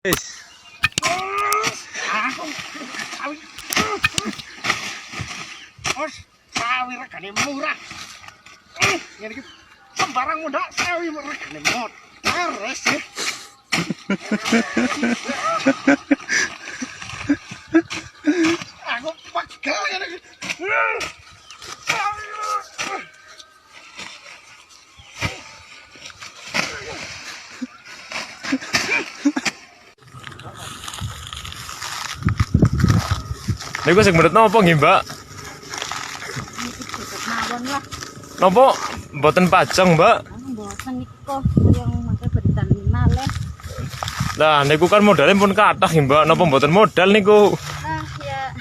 Wis. Aku sawi. Wes, sawi regane murah. Ngene iki sembarang mundak sawi regane modar wis. Aku pegel ngene iki. Niku sing menurut napa nggih, Mbak? Niki cukup mawon lah. Napa mboten pajang, Mbak? Anu mboten niku yang mangke beritan malih. Lah niku kan modalnya pun kathah nggih, Mbak. Napa mboten modal niku? Nah ya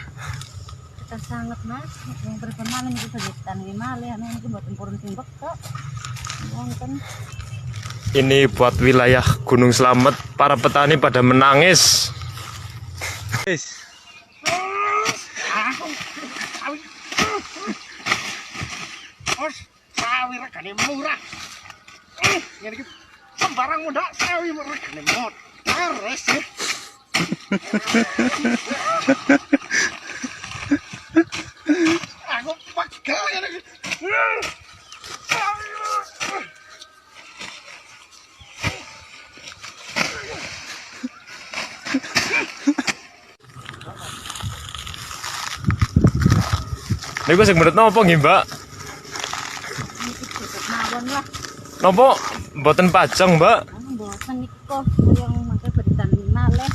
kita sangat, Mas, yang pripun malih niku beritan nggih malih anu niku mboten purun sing bekok. Wonten. Ini buat wilayah Gunung Slamet, para petani pada menangis. Wis. Aku sawi. Wes, sawi regane murah. Ngene iki sembarang mundak sawi regane modar wis. Aku pegel ngene iki. Niku sing menurut napa nggih, Mbak? Niki cukup mawon lah. Napa mboten pajang, Mbak? Anu mboten niku yang mangke beritan malih.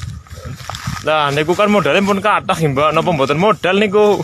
Lah niku kan modalnya pun kathah nggih, Mbak. Napa mboten modal niku?